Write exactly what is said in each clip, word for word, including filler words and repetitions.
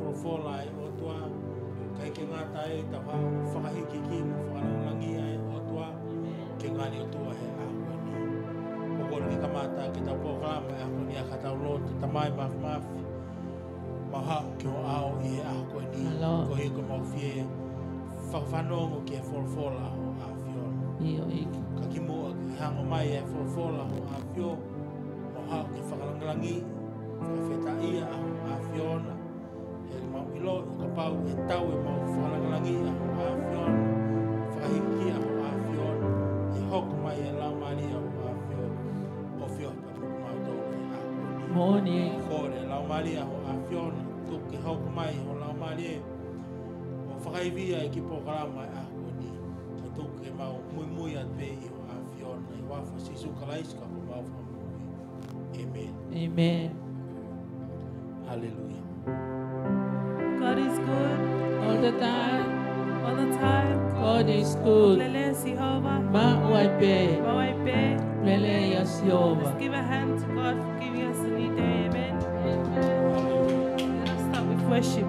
Folofola ʻa e ʻOtua, ʻikai ke ngata ai, tau haʻu ʻo fakahīkihiki mo fakalāngilangi ʻa e ʻOtua, ke ngali ʻOtua he ʻaho ko eni. ʻOku ou kole ke kamata ʻetau polokalama he ʻaho ko eni ʻaki haʻatau lotu. Tamai Māfimafi, mau haʻu ki ho ʻao ʻi he ʻaho ko eni. Mālō. Koeʻuhi ko ʻemau fie fakafanongo ki he folofola ʻa ho ʻAfiona. ʻIo, ʻEiki. Ka kimuʻa ke hanga mai e folofola ʻa ho ʻAfio, mau haʻu ke fakalāngilangi, fakafetaʻia ʻa ho ʻAfiona. He mau ʻilo ʻo kapau ʻe tau ʻemau fakalāngilangi ʻa ho ʻAfiona, fakahīkihiki ʻa ho ʻAfiona, ʻe hoko mai e Laumālie ʻa ho ʻAfio, ʻo fio pea mo kimautolu he ʻaho ko eni. Moʻoni. Kole Laumālie ʻa ho ʻAfiona, tuku ke hoko mai ho Laumālie, ʻo fakaivia e kiʻi polokalama he ʻaho ko eni. Ka tuku ke mau muimui atu pē ʻi ho ʻAfiona, ʻi he huafa ʻo Sīsū Kalaisi ko homau Fakamoʻui. ʻĒmeni. ʻĒmeni. Haleluia. God is good. All the time. All the time. God is good. Lelei ʻa Sihova. Maʻu ai pē. Maʻu ai pē. Lelei ʻa Sihova. Let's give a hand to God for giving us a new day. Amen. Amen. Let us start with worship.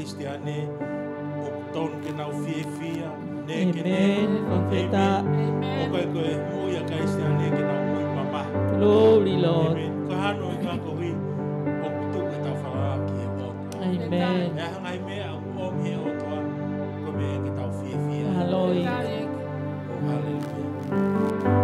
Kalisitiane, ʻoku totonu ke nau fiefia, ne ke ne. ʻĒmeni. Fakafetaʻi. ʻĒmeni. ʻOku ʻikai ko e moʻui ʻa e Kalisitiane ke nau moʻui mamahi. Glory, Lord. ʻĒmeni. Ko e hā hono ʻuhinga? Koeʻuhi ʻoku tuku ʻetau falala ki he ʻOtua. ʻĒmeni. ʻE hanga ʻe he meʻa ʻoku ʻomi ʻe he ʻOtua, ko e meʻa ke tau fiefia. Hallelujah. Oh, hallelujah.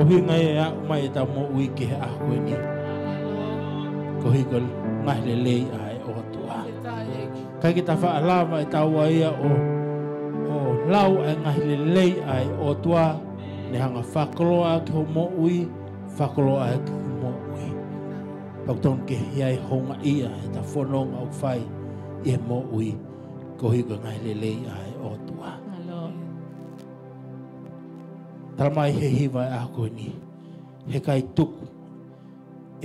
Ko e ʻuhinga ia ʻoku ʻomai ʻetau moʻui ki he ʻaho ko eni, koeʻuhi ko e ngaahi lelei ʻa e ʻOtua. ʻIkai ke ta faʻa lava ʻe taua ia ʻo, ʻo lau ʻa e ngaahi lelei ʻa e ʻOtua, ne hanga fakakoloa ki hoʻo moʻui, fakakoloa ki hoku moʻui. Pea ʻoku totonu ke ʻi ai e houngaʻia ʻi heʻeta fononga ʻoku fai ʻi he moʻui, koeʻuhi ko e ngaahi lelei ʻa e ʻOtua. Tala mai he hiva ʻo e ʻaho ko eni: He ʻikai tuku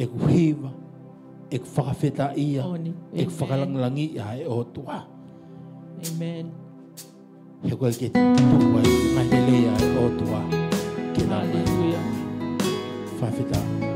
ʻeku hiva, ʻeku fakafetaʻia, ʻeku fakalāngilangiʻia ʻa e ʻOtua. He ʻoku ʻikai ke tuku ʻa e ngaahi lelei ʻa e ʻOtua ke lau mai. Fakafetaʻi.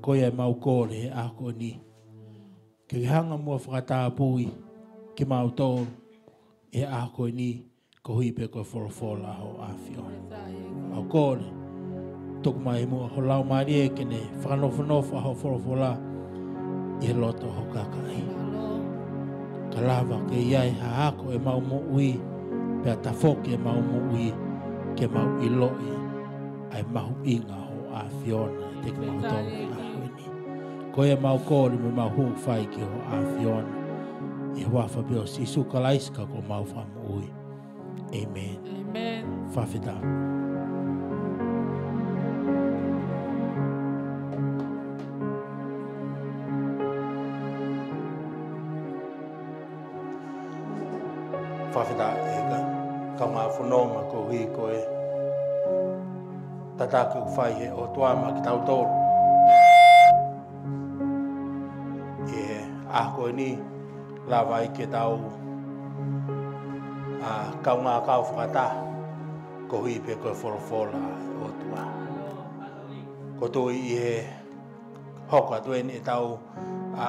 Ko ia ʻemau kole he ʻaho ko eni, ke ke hanga muʻa ʻo fakatāpui kimautolu he ʻaho ko eni, koeʻuhi pē ko e folofola ʻa ho ʻAfiona. ʻOku mau kole, tuku mai muʻa ho Laumālie ke ne fakanofonofo ʻa ho folofola ʻi he loto ʻo ho kakai, ka lava ke ʻi ai ha ako ʻemau moʻui, pea tafoki ʻemau moʻui ke mau ʻiloʻi ʻa e mahuʻinga ʻo ho ʻAfiona ʻiate kimautolu he ʻaho ko eni. Ko ia ʻemau kole mo ʻemau hūfaki ki ho ʻAfiona, ʻi he huafa pē ʻo Sīsū Kalaisi ko homau Fakamoʻui. ʻĒmeni. ʻĒmeni. Fakafetaʻi. Fakafetaʻi e ka, kaungā fononga, koeʻuhi ko e tataki ʻoku fai he ʻOtua maʻa kitautolu ʻi he ʻaho ko eni, lava ai ke tau, ā, kaungā kau fakataha koeʻuhi pē ko e folofola ʻa e ʻOtua. ʻOku ou tui ʻi he hoko atu eni ʻetau, ā,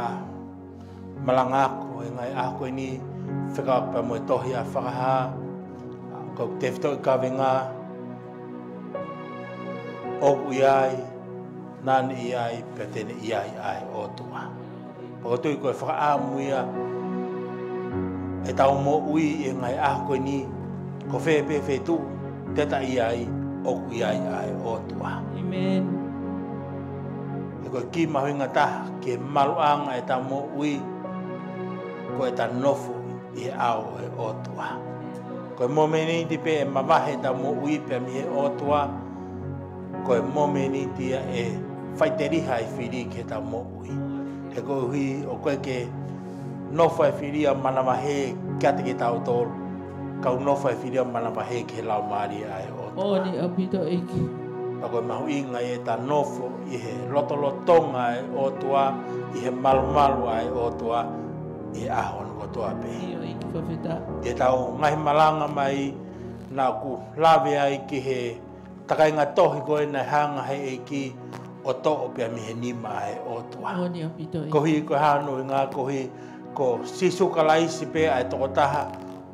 malanga ako he ngaahi ʻaho ko eni, fekauʻaki pea mo e tohi ʻa Fakahā, ʻoku tefitoʻi kavenga, ʻoku ʻi ai, naʻa ne ʻi ai, pea te ne ʻi ai ʻa e ʻOtua. Pea ʻoku ou tui ko e fakaʻamu ia ʻetau moʻui he ngaahi ʻaho ko eni, ko fē pē feituʻu te ta ʻi ai, ʻoku ʻi ai ʻa e ʻOtua. ʻĒmeni. He ko e kī mahuʻinga taha ki he maluʻanga ʻetau moʻui, ko ʻeta nofo ʻi he ʻao ʻo e ʻOtua. Ko e momeniti pē ʻe mavahe ʻeta moʻui pea mei he ʻOtua, ko e momeniti ia ʻe faʻiteliha ai e fili ki heʻeta moʻui. He koeʻuhi ʻoku ʻikai ke nofo e fili ʻo manavahē kiate kitautolu, ka ʻoku nofo e fili ʻo manavahē ki he Laumālie ʻa e ʻOtua. Moʻoni ʻaupito ʻEiki. Pea ko e mahuʻinga ia ʻeta nofo ʻi he lotolotonga ʻa e ʻOtua, ʻi he malumalu ʻa e ʻOtua, ʻi he ʻaho kotoa pē. ʻIo ʻEiki, fakafetaʻi. ʻI heʻetau ngaahi malanga mai, naʻa ku lave ai ki he takainga tohi ko ē naʻe hanga he ʻEiki ʻo toʻo pea mei he nima ʻa e ʻOtua. Moʻoni ʻaupito ʻEiki. Koeʻuhi ko e hā hono ʻuhinga? Koeʻuhi ko Sīsū Kalaisi pē ʻa e tokotaha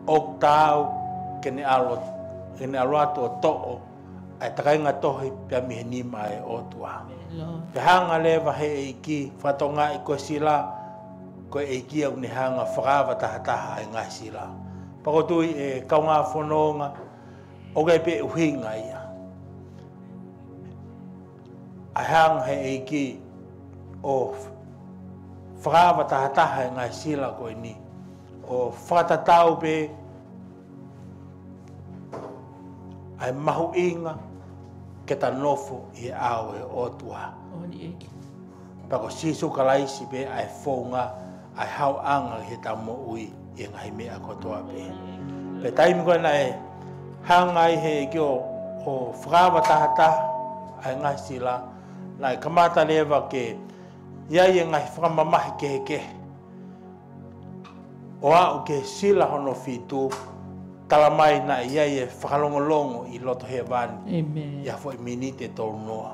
ʻoku taau ke ne ʻalu, ke ne ʻalu atu ʻo toʻo ʻa e takainga tohi pea mei he nima ʻa e ʻOtua. Lord. Pea hanga leva he ʻEiki ʻo fakatokangaʻi ko e sila, ko e ʻEiki ʻoku ne hanga ʻo fakaava tahataha ʻa e ngaahi sila. Pea ʻoku ou tui e kaungā fononga, ʻoku ʻi ai pē ʻuhinga ia ʻa e hanga he ʻEiki ʻo fakaava tahataha e ngaahi sila ko eni, ʻo fakatatau pē ʻa e mahuʻinga ke ta nofo ʻi he ʻao ʻo e ʻOtua. Moʻoni ʻEiki. Pea ko Sīsū Kalaisi pē ʻa e founga, ʻa e haoʻanga ʻi heʻeta moʻui ʻi he ngaahi meʻa kotoa pē. Pea taimi ko ē naʻe hanga ai he ʻEiki ʻo, ʻo fakaava tahataha ʻa e ngaahi sila, naʻe kamata leva ke ʻi ai e ngaahi fakamamahi kehekehe. ʻO aʻu ki he sila hono fitu, talamai naʻe ʻi ai e fakalongolongo ʻi loto hēvani. ʻĒmeni. ʻI ha foʻi miniti ʻe tolu noa.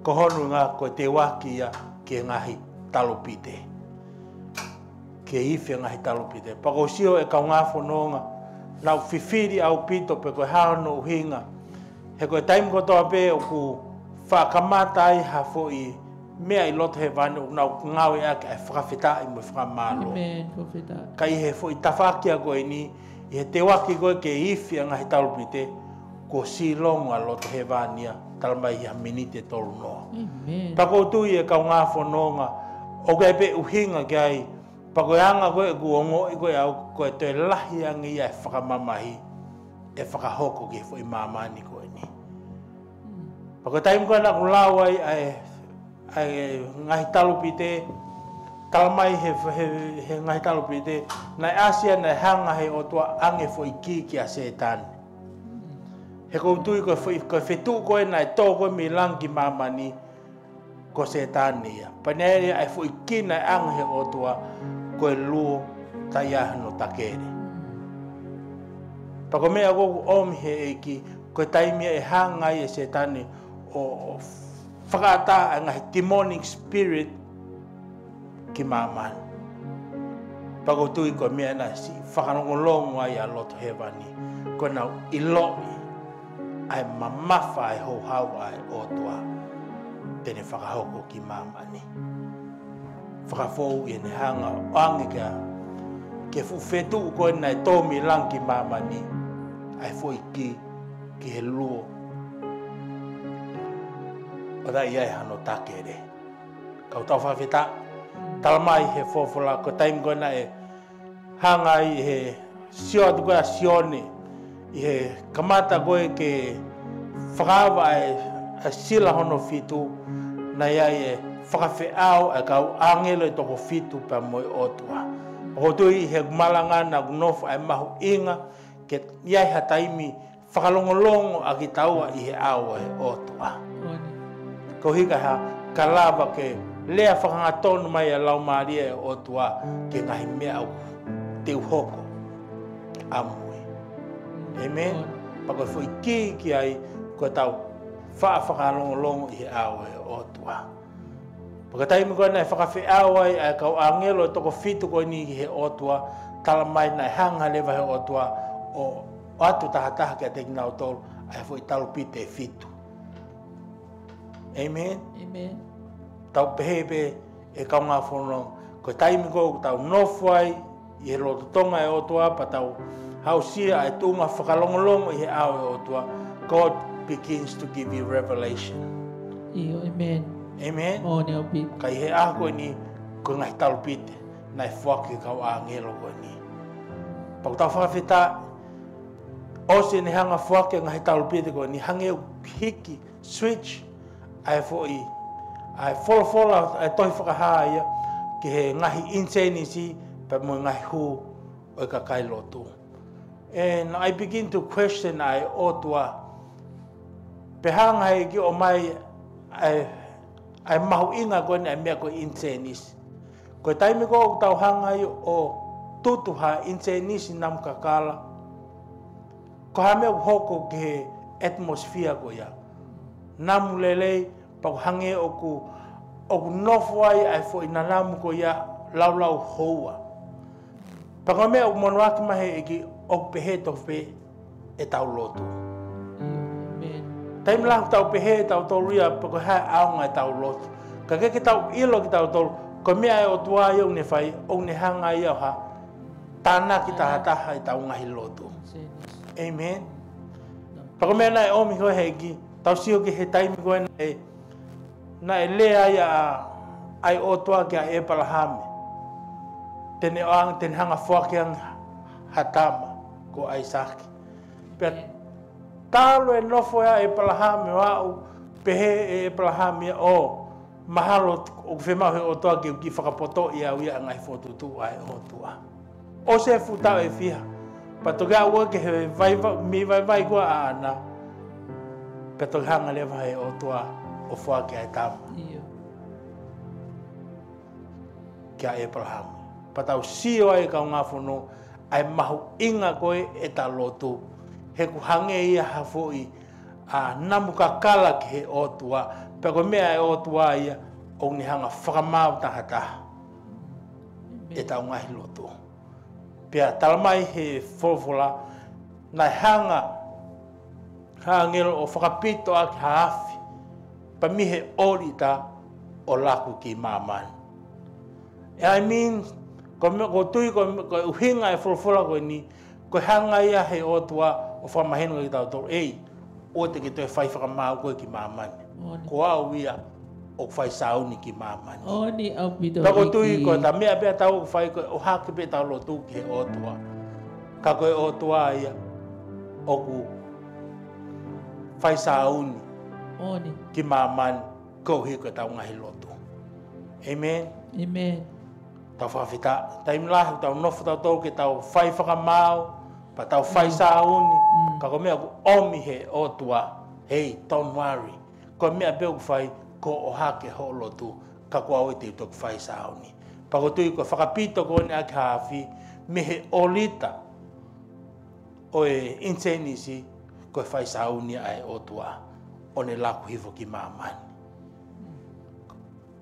Ko hono ʻuhinga ko e teuaki ia ki he ngaahi talupite. Ke ifi e ngaahi talupite. Pea ʻoku ou sio e kaungā fononga, naʻa ku fifili ʻaupito pe ko e hā hono ʻuhinga. He ko e taimi kotoa pē ʻoku faʻa kamata ai ha foʻi meʻa ʻi loto hēvani, ʻoku nau ngāueʻaki ʻa e fakafetaʻi mo e fakamālō. ʻĒmeni, fakafetaʻi. Ka ʻi he foʻi tafaʻaki ko eni, ʻi he teuaki ko ē ke ifi e ngaahi talupite, kuo silonga loto hēvani ia, talamai ʻi ha miniti ʻe tolu noa. ʻĒmeni. Pea ʻoku ou tui e kaungā fononga, ʻoku ʻi ai pē ʻuhinga ki ai, pea ko e anga ko ē ʻeku ongoʻi ko ē ʻaʻaku ko e toe lahi ange ia e fakamamahi ʻe fakahoko ki he foʻi māmani ko eni. Pea ko e taimi ko ē naʻa ku lau ai ʻa e, ʻa e ngaahi talupite, talamai he, he, he ngaahi talupite, naʻe ʻasi ia naʻe hanga he ʻOtua ʻange foʻi kī kia Sētane. He ʻoku ou tui ko e foʻi, ko e feituʻu ko ē naʻe tō ko ē mei langi ki māmani, ko Sētane ia. Pea naʻe ʻi ai e foʻi kī naʻe ʻange he ʻOtua, ko e luo taʻe ʻi ai hano takele. Pea ko e meʻa ʻoku ʻomi he ʻEiki, ko e taimi ia ʻe hanga ai ʻe Sētane ʻo, ʻo, fakaʻatā ʻa e ngaahi demonic spirit ki māmani. Pea ʻoku ou tui ko e meʻa naʻe siʻi fakalongolongo ai ʻa e lotu hēvani, ko ʻenau ʻiloʻi ʻa e mamafa ʻa e houhau ʻa e ʻOtua te ne fakahoko ki māmani. Fakafou ʻi heʻene hanga ʻo ʻoange ki he fuʻu fetuʻu ko ē naʻe tō mei langi ki māmani ʻa e foʻi kī ki he luo ʻo taʻe ʻi ai hano takele. Ka ʻoku tau fakafetaʻi, tala mai he folofola ko e taimi ko ē naʻe hanga ai ʻe he sio atu ko ē ʻa Sione ʻi he kamata ko ē ke fakaava ʻa e, ʻa e sila hono fitu, naʻe ʻi ai e fakafeʻao ʻa e kau ʻāngelo ʻe toko fitu pea mo e ʻOtua. ʻOku ou tui ʻi he malanga naʻa ku nofo ʻa e mahuʻinga ke ʻi ai ha taimi fakalongolongo ʻa kitaua ʻi he ʻao ʻo e ʻOtua. Ko e hā ka lava ke lea fakahangatonu mai ʻa e Laumālie ʻo e ʻOtua ki he ngaahi meʻa ʻoku teu hoko ʻamui. ʻĒmeni. Pea ko e foʻi kī ki ai ko ʻetau faʻa fakalongolongo ʻi he ʻao ʻo e ʻOtua. Pea ko e taimi ko ē naʻe fakafeʻao ai ʻa e kau ʻāngelo ʻe toko fitu ko eni ki he ʻOtua, tala mai naʻe hanga leva he ʻOtua ʻo ʻoatu tahataha kiate kinautolu ʻa e foʻi talupite ʻe fitu. ʻĒmeni. ʻĒmeni. Tau pehē pē ʻe kaungā fononga, ko e taimi ko ē ʻoku tau nofo ai ʻi he lotolotonga ʻo e ʻOtua pea tau aʻusia ʻa e tuʻunga fakalongolongo ʻi he ʻao ʻo e ʻOtua, God begins to give you revelation. ʻIo, ʻēmeni. ʻĒmeni. Moʻoni ʻaupito. Ka ʻi he ʻaho ko eni, ko e ngaahi talupite naʻe foaki ʻe he kau ʻāngelo ko eni. Pea ʻoku tau fakafetaʻi, ʻosi ʻene hanga foaki ʻa e ngaahi talupite ko eni, hangē ʻoku hiki switch ʻa e foʻi, ʻa e folofola, ʻa e tohi Fakahā ia, ki he ngaahi ʻinisēnisi pea mo e ngaahi hū ʻo e kakai lotu. And I begin to question ʻa e ʻOtua, pe hanga ʻe he ʻEiki ʻo ʻomai ʻa e, ʻa e mahuʻinga ko eni ʻa e meʻa ko e ʻinisēnisi. Ko e taimi ko ē ʻoku tau hanga ai ʻo tutu ha ʻinisēnisi namu kakala, ko e hā e meʻa ʻoku hoko ki he atmosphere ko ia? Namu lelei, pea ʻoku hangē ʻoku, ʻoku nofo ai ʻa e foʻi nanamu ko ia laulau houa. Pea ko e meʻa ʻoku monoaki mai he ʻEiki ʻoku pehē tofu pē ʻetau lotu. ʻĒmeni. Taimi lahi ʻoku tau pehē ʻe tautolu ia pe ko e hā e ʻaonga ʻetau lotu. Ka ʻikai ke tau ʻilo kitautolu, ko e meʻa ʻa e ʻOtua ia ʻoku ne fai, ʻoku ne hanga ia ʻo tānaki tahataha ʻetau ngaahi lotu. ʻĒmeni. Pea ko e meʻa naʻe ʻomi ko ē he ʻEiki, tau sio ki he taimi ko ē naʻe, naʻe lea ai ʻa, ʻa e ʻOtua kia ʻĒpalahame. Te ne ʻoange, te ne hanga foaki ange ha tama ko ʻAisake. Pea talu e nofo ʻa ʻĒpalahame ʻo aʻu, pehē ʻe ʻĒpalahame ia ʻo, mahalo ʻoku fiemaʻu he ʻOtua ke u kiʻi fakapotoʻi au ia ʻa e ngaahi fokotuʻutuʻu ʻa e ʻOtua. ʻOsi e fuʻu taʻu ʻe fiha, pea toki aʻu ki he vaivai, mei vaivai ko ē ʻaʻana, pea toki hanga leva he ʻOtua ʻo foaki ʻa e tama. ʻIo. Kia ʻĒpalahame. Pea tau sio ai kaungā fononga, ʻa e mahuʻinga ko ē ʻeta lotu, he ʻoku hangē ia ha foʻi, ʻa, namu kakala ki he ʻOtua, pea ko e meʻa ʻa e ʻOtua ia, ʻoku ne hanga fakamaau tahataha ʻetau ngaahi lotu. Pea tala mai he folofola, naʻe hanga ha ʻāngelo ʻo fakapito ʻaki ha afi, pea mei he ʻōlita ʻo laku ki māmani. I mean, ko e meʻa, ʻoku ou tui ko e, ko e ʻuhinga e folofola ko eni, ko e hanga ia he ʻOtua ʻo fakamahino kia tautolu, ʻEi, ʻoua te ke toe fai fakamaau koe ki māmani. Moʻoni. Ko au ia ʻoku fai sāuni ki māmani. Moʻoni ʻaupito. Pea ʻoku ou tui ʻEiki, ko e ta meʻa pē ʻa taua ʻoku fai ko e ʻohake pē ʻetau lotu ki he ʻOtua. Ka ko e ʻOtua ia ʻoku fai sāuni, moʻoni, ki māmani koeʻuhi ko ʻetau ngaahi lotu. ʻĒmeni. ʻĒmeni. Tau fakafetaʻi. Taimi lahi ʻoku tau nofo tautolu ke tau fai fakamaau, pea tau fai, mm, sāuni, mm, ka ko e meʻa ʻoku ʻomi he ʻOtua, hey, don't worry. Ko e meʻa pē ʻoku fai, ko e ʻohake hoʻo lotu, ka ko au ia te u toki fai sāuni. Pea ʻoku ou tui ko e fakapito ko eni ʻaki ha afi mei he ʻōlita ʻo e ʻinisēnisi, ko e fai sāuni ʻa e ʻOtua ʻo ne laku hifo ki māmani.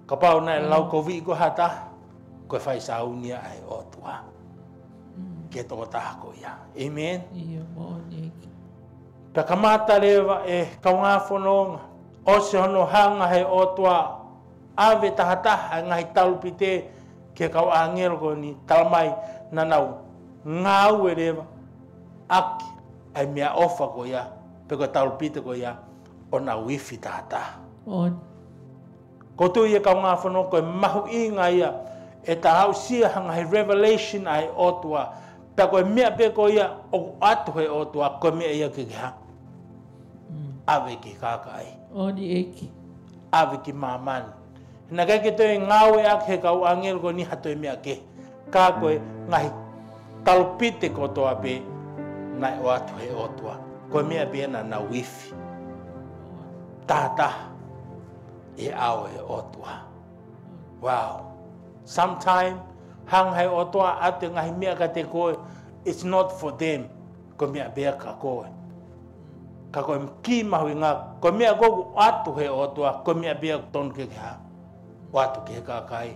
Kapau naʻe lau koviʻi ko ha taha, ko e fai sauni ia ʻa e ʻOtua ki he tokotaha ko ia. Amen. ʻIo, moʻoni ʻEiki. Pea kamata leva e kaungā fononga, ʻosi hono hanga he ʻOtua ʻave tahataha e ngaahi talupite ki he kau ʻāngelo ko eni, talamai naʻa nau ngāue leva ʻaki ʻa e meʻaʻofa ko ia, pe ko e talupite ko ia, ʻo nau ifi tahataha. ʻOku ou tui ʻe kaungā fononga ko e mahuʻinga ia ʻeta aʻusia ha ngaahi revelation ʻa e ʻOtua. Pea ko e meʻa pē ko ia ʻoku ʻoatu he ʻOtua, ko e meʻa ia ke ke hanga ʻave ki he kakai. ʻOni ʻEiki. ʻAve ki māmani. Naʻe ʻikai ke toe ngāueʻaki he kau ʻāngelo ko eni ha toe meʻa kehe. Ka ko e ngaahi talupite kotoa pē naʻe ʻoatu he ʻOtua, ko e meʻa pē ia naʻa nau ifi tahataha ʻi he ʻao ʻo e ʻOtua. Wow. Sometime, hanga he ʻOtua ʻoatu e ngaahi meʻa kiate koe, it's not for them. Ko e meʻa pē ia kia koe. Ka ko e kī mahuʻinga, ko e meʻa ko ē ʻoku ʻoatu he ʻOtua, ko e meʻa pē ia ʻoku totonu ke ke hanga ʻo ʻoatu ki he kakai,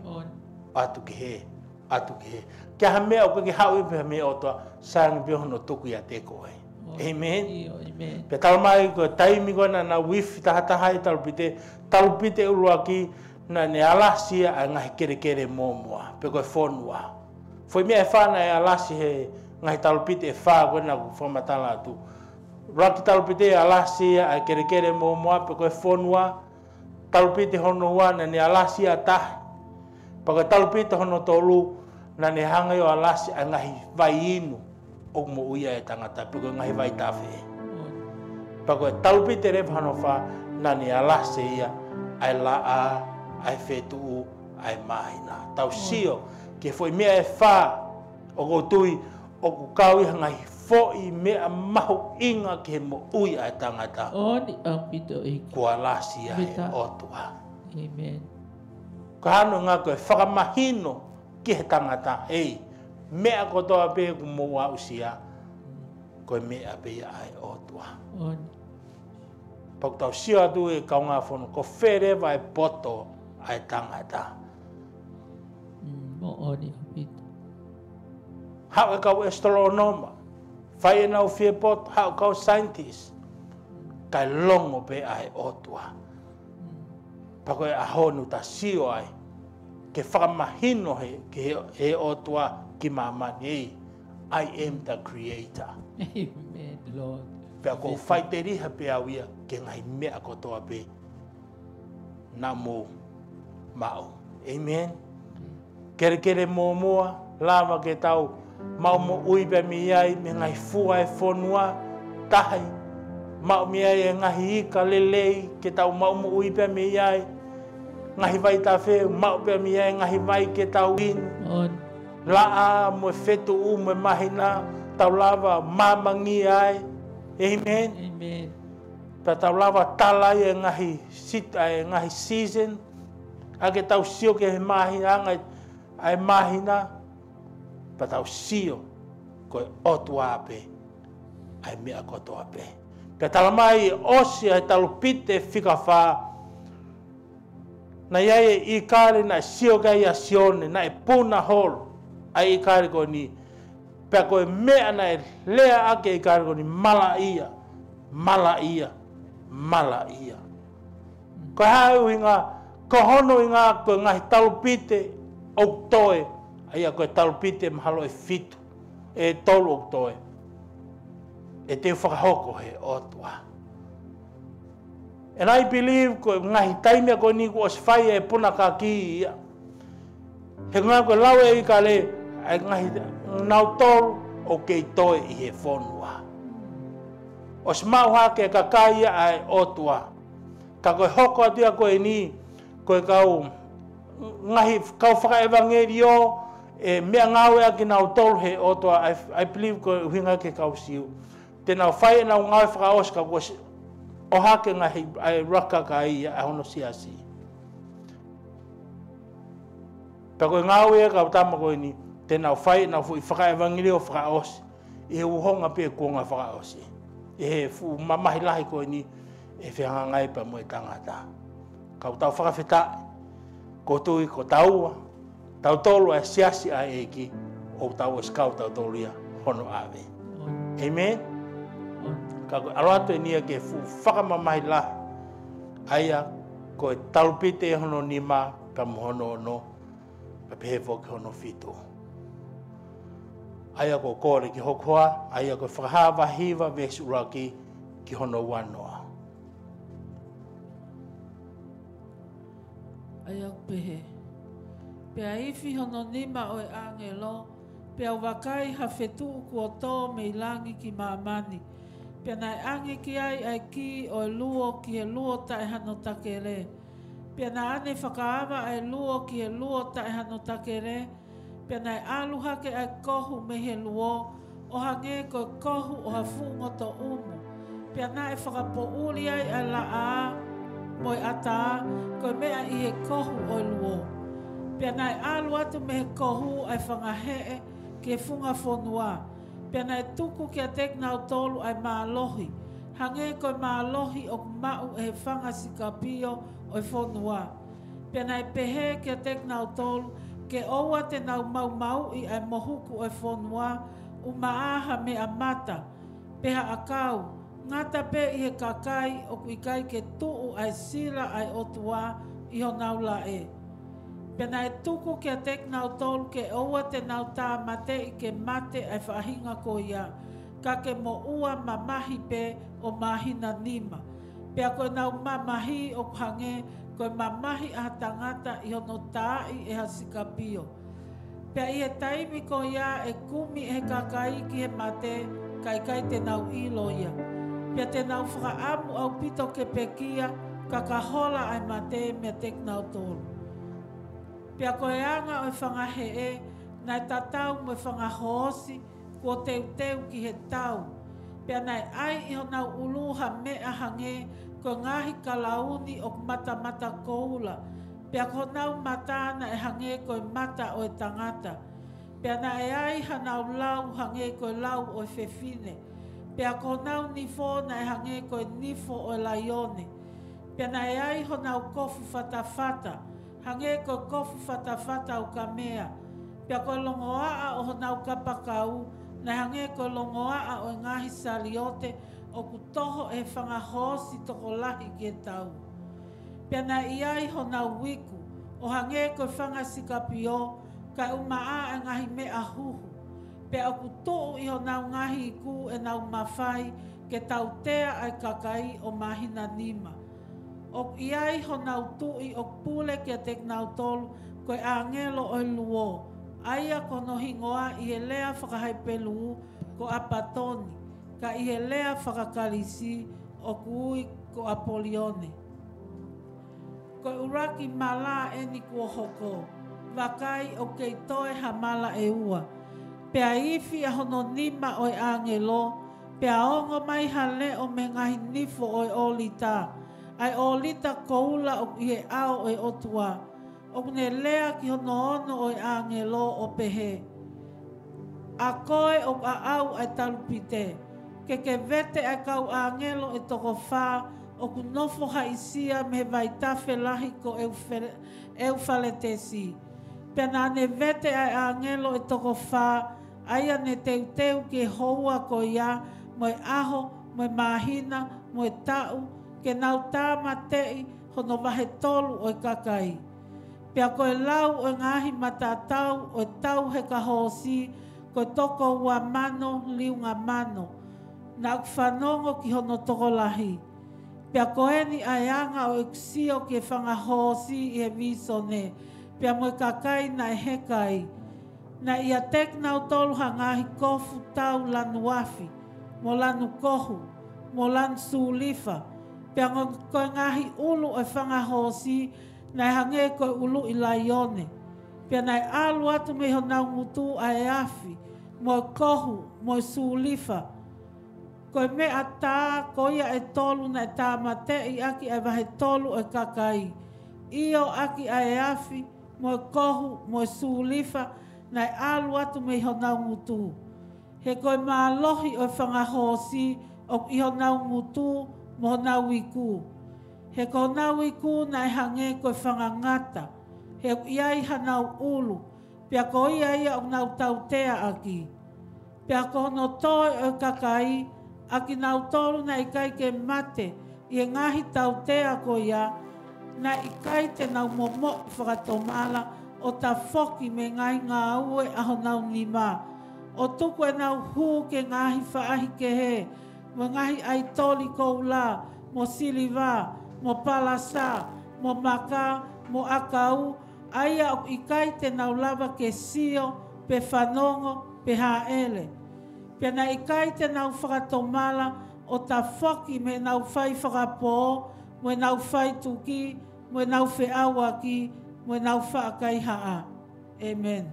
ʻoatu ki he, ʻoatu ki he. Ke ʻai ha meʻa ʻoku ʻikai ke haʻu ia pē mei he ʻOtua, sai ange pē hono tuku ʻiate koe. Amen. ʻIo, amen. Pea talamai ko e taimi ko ē naʻa nau ifi tahataha e talupite, talupite ʻuluaki naʻa ne alasi ia ʻa e ngaahi kelekele mōmoa, pe ko e fonua. Foʻi meʻa ʻe fā naʻe alasi he ngaahi talupite ʻe fā ko ē naʻa ku fakamatala atu. ʻUluaki talupite alasi ia ʻa e kelekele mōmoa pe ko e fonua, talupite hono ua naʻa ne alasi ia ʻa tahi. Pea ko e talupite hono tolu naʻa ne hanga ia ʻo alasi ʻa e ngaahi vai inu ʻoku moʻui ai e tangata pe ko e ngaahi vaitafe. Pea ko e talupite leva hono fā naʻa ne alasi ia ʻa e laʻā, ʻa e fetuʻu, ʻa e māhina. Tau sio ki he foʻi meʻa ʻe fā ʻoku ou tui ʻoku kau ia he ngaahi foʻi meʻa mahuʻinga ki he moʻui ʻa e tangata. ʻOni ʻaupito ʻEiki. Kuo alasi ia he ʻOtua. Amen. Ko hono ʻuhinga ko e fakamahino ki he tangata, ei, meʻa kotoa pē ʻoku mou aʻusia, ko e meʻa pē ia ʻa e ʻOtua. ʻOni. Pea ʻoku tau sio atu ʻe kaungā fononga, ko fē leva e poto ʻa e tangata. Mm, moʻoni ʻaupito. Haʻu e kau astronomer, fai ʻenau fie poto, haʻu kau scientist, kae longo pē ʻa e ʻOtua. Pea ko e ʻaho ni ʻoku ta sio ai, ke fakamahino he, ke he, he ʻOtua ki māmani, ei, I am the creator. Amen, Lord. Pea ʻoku ou faʻiteliha pē au ia ki he ngaahi meʻa kotoa pē naʻa mou maʻu. Amen. Kelekele mōmoa, lava ke tau maʻu moʻui pē mei ai, mei he ngaahi fua ʻo e fonua, tahi. Maʻu mei ai e ngaahi ika lelei, ke tau maʻu moʻui pē mei ai. Ngaahi vaitafe, maʻu pē mei ai e ngaahi vai ke tau inu. ʻOni. Laʻā mo e fetuʻu mo e māhina, tau lava māmangia ai. Amen. Amen. Pea tau lava tala ai e ngaahi sit-, ʻa e ngaahi season, ʻa ke tau sio ki he māhina, anga ʻa e māhina, pea tau sio ko e ʻOtua pē ʻa e meʻa kotoa pē. Pea talamai ʻosi ʻa e talupite fika fā, naʻe ʻi ai e ʻikale naʻe sio ki ai ʻa Sione, naʻe puna holo ʻa e ʻikale ko eni. Pea ko e meʻa naʻe lea ʻaki e ʻikale ko eni, malaʻia, malaʻia, malaʻia. Ko e hā e ʻuhinga? Ko hono ʻuhinga ko e ngaahi talupite ʻoku toe, ʻa ia ko e talupite mahalo ʻe fitu, ʻe tolu ʻoku toe, ʻe toe fakahoko he ʻOtua. And I believe ko e ngaahi taimi ko eni kuo ʻosi fai e puna kaki ia. He ngaahi ko e lau e ʻikale, ʻa e ngaahi nautolu ʻoku kei toe ʻi he fonua. ʻOsi maʻu hake e kakai ia ʻa e ʻOtua. Ka ko e hoko atu ia ko eni, ko e kau, ngaahi kau fakaʻevangeliō, ʻe meʻangāueʻaki nautolu he ʻOtua, I, I believe ko e ʻuhinga ki he kau Siu. Te nau fai ʻenau ngāue fakaʻosi ka kuo ʻosi ʻohake ngaahi ʻa e ʻuluaki kakai ia ʻa hono siasi. Pea ko e ngāue ʻa e kau tama ko eni, te nau fai ʻenau foʻi fakaʻevangeliō fakaʻosi ʻi he uhonga pē kuonga fakaʻosi. ʻI he fuʻu mamahi lahi ko eni ʻe fehangahangai pea mo e tangata. Ka ʻoku tau fakafetaʻi Ko tui ko taua, tautolu ʻa e siasi ʻa e ʻEiki, ʻoku tau ʻosi kau tautolu ia hono ʻave. ʻĒmeni. Ka ko e ʻalu atu eni ia ki he fuʻu fakamamahi lahi, ʻa ia ko e talupite hono nima pea mo hono ono, pea pehē foki hono fitu. ʻA ia ko e kole ki hoku hoa, ʻa ia ko e Fakahā vahe hiva veesi ʻuluaki ki hono uanoa. ʻA ia ʻoku pehē: Pea ifi hono nima ʻo e ʻāngelo, pea u vakai ha fetuʻu kuo tō mei langi ki māmani. Pea naʻe ʻange ki ai ʻa e kī ʻo e luo ki he luo taʻe hano takele. Pea naʻa ne fakaava ʻa e luo ki he luo taʻe hano takele, pea naʻe ʻalu hake ʻa e kohu mei he luo, ʻo hangē ko e kohu ʻo ha fuʻu ngotoʻumu. Pea naʻe fakapoʻuli ai ʻa e laʻā mo e ʻatā, ko e meʻa ʻi he kohu ʻo e luo. Pea naʻe ʻalu atu mei he kohu ʻa e fanga heʻe ki he funga fonua. Pea naʻe tuku kiate kinautolu ʻa e mālohi, hangē ko e mālohi ʻoku maʻu ʻe he fanga sikapio ʻo e fonua. Pea naʻe pehē kiate kinautolu, ke ʻoua te nau maumauʻi ʻa e mohuku ʻo e fonua, ʻumaʻā ha meʻa mata, pe ha ʻakau, ngata pē ʻi he kakai ʻoku ʻikai ke tuʻu ʻa e sila ʻa e ʻOtua ʻi honau laʻe. Pea naʻe tuku kiate kinautolu ke ʻoua te nau tāmateʻi ke mate ʻa e faʻahinga ko ia, ka ke moʻua mamahi pē ʻo māhina nima. Pea ko ʻenau mamahi ʻoku hangē ko e mamahi ʻa ha tangata ʻi hono taaʻi ʻe ha sikapio. Pea ʻi he taimi ko ia ʻe kumi ʻe he kakai ki he mate, ka ʻikai te nau ʻilo ia. Pea te nau fakaʻamu ʻaupito ke pekia, ka ka hola ʻa e mate meiate kinautolu. Pea ko e anga ʻo e fanga heʻe naʻe tatau mo e fanga hoosi kuo teuteu ki he tau. Pea naʻe ʻai ʻi honau ʻulu ha meʻa hangē ko e ngaahi kalauni ʻoku matamata koula. Pea ko honau mata naʻe hangē ko e mata ʻo e tangata. Pea naʻe ai hanau lau hangē ko e lau ʻo e fefine. Pea ko honau nifo naʻe hangē ko e nifo ʻo e laione. Pea naʻe ai honau kofu fatafata, hangē ko e kofu fatafata ʻo e kamea. Pea ko e longoaʻa ʻo honau kapakau, naʻe hangē ko e longoaʻa ʻo e ngaahi saliote ʻoku toho ʻe he fanga hoosi tokolahi ki he tau. Pea naʻe ʻi ai honau iku, ʻo hangē ko e fanga sikapio, kae ʻumaʻā ʻa e ngaahi meʻa huhu. Pea ʻoku tuʻu ʻi honau ngaahi iku ʻenau mafai ke tautea ʻa e kakai ʻo māhina nima. ʻOku ʻi ai honau tuʻi ʻoku pule kiate kinautolu ko e ʻāngelo ʻo e luo, ʻa ia ko hono hingoa ʻi he lea fakaHepelū ko ʻApatoni, ka ʻi he lea fakaKalisi ʻoku ui ko ʻApolione. Ko e ʻuluaki mala eni kuo hoko, vakai ʻoku kei toe ha mala ʻe ua. Pea ifi ʻa hono nima ʻo e ʻāngelo, pea ongo mai ha leʻo mei he ngaahi nifo ʻo e ʻōlita, ʻa e ʻōlita koula ʻoku ʻi he ʻao ʻo e ʻOtua. ʻOku ne lea ki hono ono ʻo e ʻāngelo ʻo pehē: ʻA koe ʻoku ʻaʻau ʻa e talupite, ke ke vete ʻa e kau ʻāngelo ʻe toko fā ʻoku nofo haʻisia mei he vaitafe lahi ko ʻEufe-, ʻEufaletesi. Pea naʻa ne vete ʻa e ʻāngelo ʻe toko fā, ʻa ia ne teuteu ki he houa ko ia, mo e ʻaho, mo e māhina, mo e taʻu, ke nau tāmateʻi hono vahe tolu ʻo e kakai. Pea ko e lau ʻo e ngaahi matatau ʻo e tau heka hoosi, ko e toko ua mano liunga mano, naʻa ku fanongo ki hono tokolahi. Pea ko eni ʻa e anga ʻo ʻeku sio ki he fanga hoosi ʻi he vīsone, pea mo e kakai naʻe heka ai. Naʻe ʻiate kinautolu ha ngaahi kofu tau lanu afi, mo lanu kohu, mo lanu sulifa, pea ngo-, ko e ngaahi ʻulu ʻo e fanga hoosi naʻe hangē ko e ʻuluʻi laione. Pea naʻe ʻalu atu mei honau ngutu ʻa e afi, mo e kohu, mo e sulifa. Ko e meʻa tā ko ia ʻe tolu naʻe tāmateʻi ʻaki ʻa e vahe tolu ʻo e kakai, ʻio ʻaki ʻa e afi, mo e kohu, mo e sulifa, naʻe ʻalu atu mei honau ngutu. He ko e mālohi ʻo e fanga hoosi ʻoku ʻi honau ngutu mo honau iku. He ko honau iku naʻe hangē ko e fanga ngata, he ʻoku ʻi ai hanau ʻulu, pea ko ia ia ʻoku nau tauteaʻaki. Pea ko hono toe ʻo e kakai, ʻa kinautolu naʻe ʻikai ke mate ʻi he ngaahi tautea ko ia, naʻe ʻikai te nau momoʻi fakatomala ʻo tafoki mei he ngaahi ngāue ʻa honau nima, ʻo tuku ʻenau hū ki he ngaahi faʻahikehe, mo e ngaahi ʻaitoli koula, mo siliva, mo palasa, mo maka, mo ʻakau, ʻa ia ʻoku ʻikai te nau lava ke sio, pe fanongo, pe hāʻele. Pea naʻe ʻikai te nau fakatomala ʻo tafoki mei heʻenau fai fakapō, mo ʻenau fai tuki, mo ʻenau feʻauaki, mo ʻenau faʻa kaihaʻa. ʻĒmeni.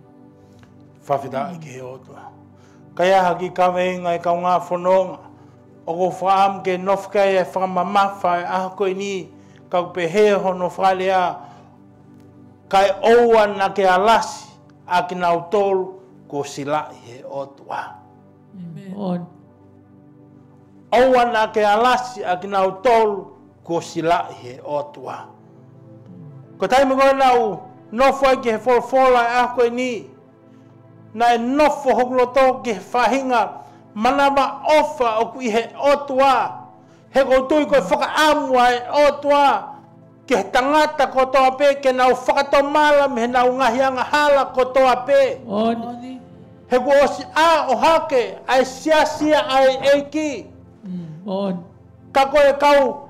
Fakafetaʻi ki he ʻOtua. Ka ʻi ai ha kiʻi kaveinga ʻe kaungā fononga, ʻoku ou fakaʻamu ke nofo ki ai e fakamamafa ʻo e ʻaho ko eni, ka ʻoku pehē hono fakalea, kae ʻoua naʻa ke alasi ʻa kinautolu kuo silaʻi ʻe he ʻOtua. ʻĒmeni. ʻOua naʻa ke alasi ʻa kinautolu kuo silaʻi ʻe he ʻOtua. Ko e taimi ko ē naʻa ku nofo ai ki he folofola ʻo e ʻaho ko eni, naʻe nofo hoku loto ki he faʻahinga manavaʻofa ʻoku ʻi he ʻOtua. He ʻoku ou tui ko e fakaʻamu ʻa e ʻOtua ki he tangata kotoa pē ke nau fakatomala mei heʻenau ngaahi angahala kotoa pē. ʻOni. He kuo ʻosi ʻā ʻo hake ʻa e siasi ʻa e ʻEiki. Mm, ʻoni. Ka ko e kau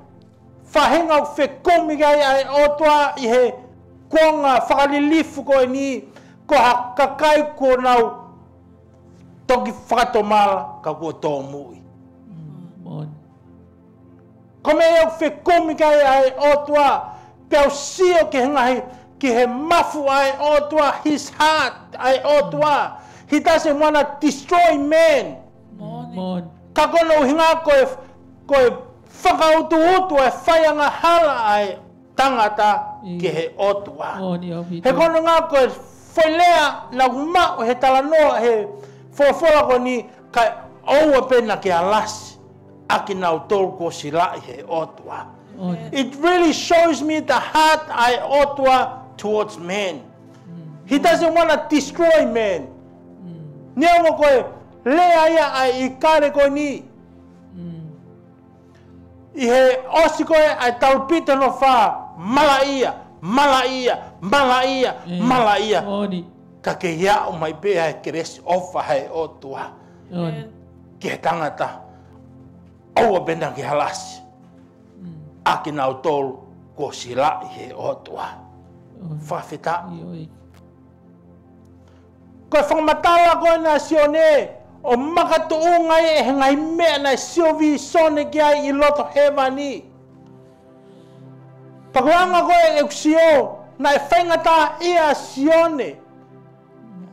faʻahinga ʻoku fekumi ki ai ʻa e ʻOtua ʻi he kuonga fakalilifu ko eni, ko ha kakai kuo nau toki fakatomala ka kuo tōmuʻi. Mm, ʻoni. Ko e meʻa ʻoku fekumi ki ai ʻa e ʻOtua, pea u sio ki he ngaahi, ki he mafu ʻa e ʻOtua, his heart ʻa e ʻOtua. He doesn't wanna destroy man. ʻOni. Ka ko hono ʻuhinga ko e, ko e fakautuutu ʻa e fai angahala ʻa e tangata ki he ʻOtua. ʻOni, ʻaupito. He ko hono ʻuhinga ko e foʻi lea naʻa ku maʻu he talanoa he folofola ko eni, kae ʻoua pē naʻa ke alasi ʻa kinautolu kuo silaʻi ʻe he ʻOtua. ʻOni. It really shows me the heart ʻa e ʻOtua towards man. Mm. He doesn't wanna destroy man. Mm. Neongo ko e lea ia ʻa e ʻIkale ko eni. Mm. ʻI he ʻosi ko ē ʻa e talupite hono fā, malaʻia, malaʻia, malaʻia, malaʻia. ʻOni. Ka kei aʻu mai pē ʻa e kelesi ʻofa ʻa e ʻOtua. ʻOni. Ki he tangata, ʻoua pē naʻa ke alasi ʻa kinautolu kuo silaʻi ʻe he ʻOtua. ʻOni. Fakafetaʻi. Ko e fakamatala ko ena ʻa Sione, ʻoku makatuʻunga ia ʻi he ngaahi meʻa naʻe sio Vīsone ki ai ʻi loto hēvani. Pea ko e anga ko ē ʻeku sio, naʻe faingataʻaʻia ʻa Sione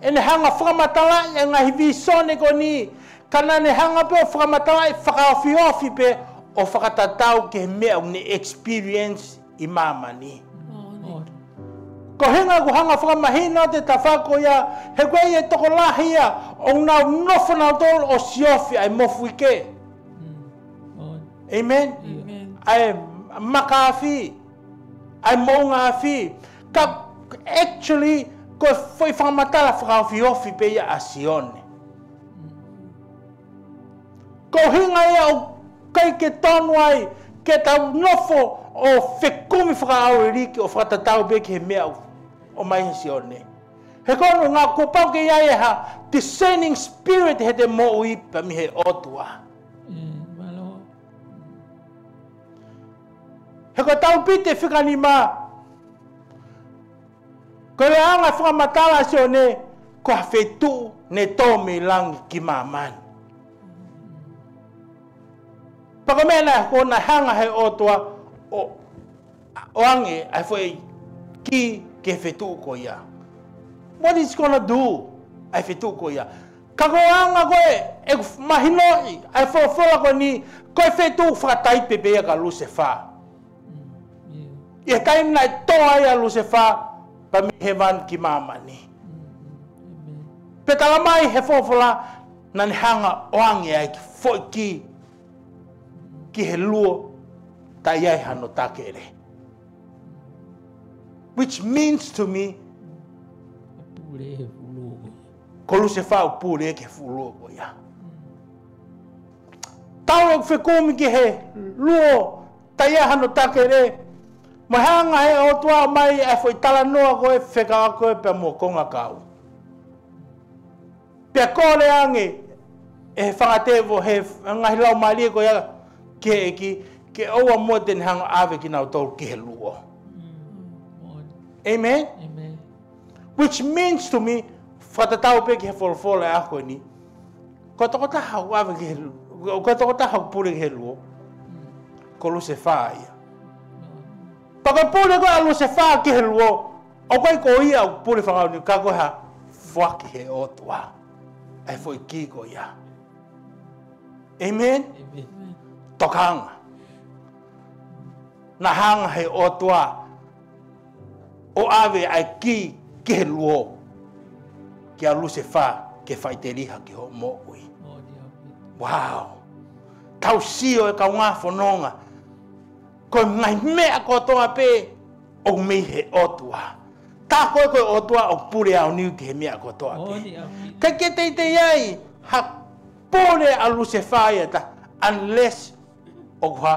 ʻene hanga fakamatalaʻi ʻa e ngaahi Vīsone ko eni, ka naʻa ne hanga pē ʻo fakamatalaʻi fakaofiofi pē ʻo fakatatau ki he meʻa ʻoku ne experience ʻi māmani. Ko e ʻuhinga ʻoku hanga fakamahino atu e tafaʻaki ko ia, he ko e tokolahi ia ʻoku nau nofo nautolu ʻo siofi ʻa e mofuike. ʻĒmeni. ʻĒmeni. ʻA e maka afi, ʻa e moʻunga afi. Ka actually, ko e foʻi fakamatala fakaofiofi pē ia ʻa Sione. Ko e ʻuhinga ia ʻoku ʻikai ke tonu ai ke tau nofo ʻo fekumi fakaʻauliliki ʻo fakatatau pē ki he meʻa ʻoku ʻomai ʻe Sione. He ko hono ʻuhinga kuo pau ke ʻi ai ha discerning spirit heʻete moʻui pea mei he ʻOtua. He ko e talupite fika nima, ko e anga e fakamatala ʻa Sione, ko ha feituʻu ne tō mei langi ki māmani. Pea ko e meʻa naʻe hoko, naʻe hanga ʻe he ʻOtua ʻo, ʻo ʻoange ʻa e foʻi kī ki he feituʻu ko ia. What is gonna do ʻa e feituʻu ko ia? Ka ko e anga ko ē ʻeku mahinoʻi ʻa e folofola ko eni, ko e feituʻu fakataipe pē ia kia Lusefā. ʻI he taimi naʻe tō ai ʻa Lusefā pea mei hēvani ki māmani. Pea talamai ʻe he folofola naʻa ne hanga ʻo ʻoange ʻa e foʻi kī ki he luo taʻe ʻi ai hano takele. Which means to me, Pule he fuʻu luo ko ia. ko Lusefa ʻoku pule ki he fuʻu luo ko ia. Tau ʻoku fekumi ki he luo, taʻe ʻi ai hano takele, mo e hanga he ʻOtua mai ʻa e foʻi talanoa ko ē fekauʻaki ko ē pea mo e kongakau. Pea kole ange ʻe he fanga tēvolo he ngaahi laumālie ko ia ki he ʻEiki, ke ʻoua muʻa te ne hanga ʻave kinautolu ki he luo. Moʻoni. Amen? Amen. Which means to me, fakatatau pē ki he folofola ʻo e ʻaho ko eni, ko e tokotaha ʻoku ʻave ki he luo, ko e tokotaha ʻoku pule ki he luo, ko Lusefa ia. Pea ko e pule ko ē ʻa Lusefa ki he luo, ʻoku ʻikai ko ia ʻoku pule fakaʻaonii, ka ko e hā? Foaki he ʻOtua ʻa e foʻi kī ko ia. Amen? Amen. Tokanga. Naʻe hanga he ʻOtua ʻo ʻave ʻa e kī ki he luo kia Lusefa ke faʻiteliha ki hoʻo moʻui. Moʻoni ʻaupito. Wow. Tau sio e kaungā fononga, ko e ngaahi meʻa kotoa pē ʻoku mei he ʻOtua. Tā ko ē ko e ʻOtua ʻoku pule ʻaonii ki he meʻa kotoa pē. Moʻoni ʻaupito. ʻIkai ke teitei ai ha pule ʻa Lusefa ia ta, unless ʻoku hā,